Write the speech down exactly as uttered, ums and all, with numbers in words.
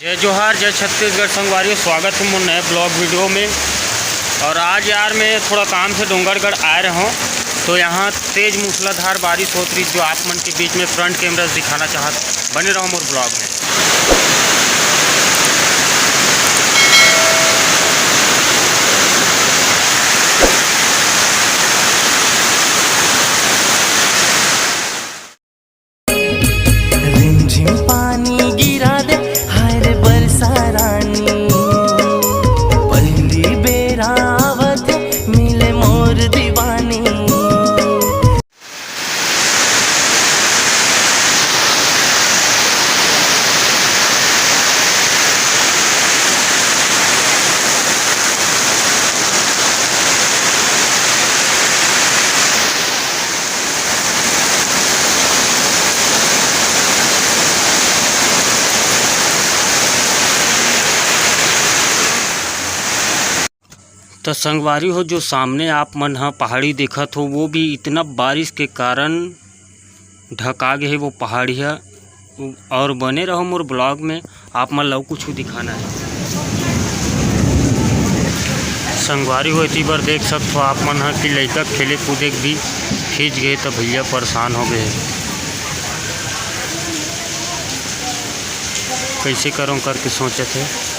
जय जोहार, जय छत्तीसगढ़ संगवारी हो, स्वागत है मोर नए ब्लॉग वीडियो में। और आज यार मैं थोड़ा काम से डोंगरगढ़ आए रहा हूँ, तो यहाँ तेज मूसलाधार बारिश होत रही, जो आप मन के बीच में फ्रंट कैमरा से दिखाना चाहत। बने रहो मोर ब्लॉग में। रिमझिम पानी गिरा दे, हाय रे बरसा रानी। पहली बेरा आवत मिले मोर दीवानी। त संगवारी हो, जो सामने आप मन ह पहाड़ी देखत हो, वो भी इतना बारिश के कारण ढका गे हे वो पहाड़ी ह। और बने रहो मोर ब्लॉग में, आप मन ला कुछ दिखाना है। संगवारी हो, इतनी बार देख सकत हो आप मन ह कि लइका खेले कूदे के भी खींच गए, त भैया परेशान हो गए, कैसे करो करके सोचत है।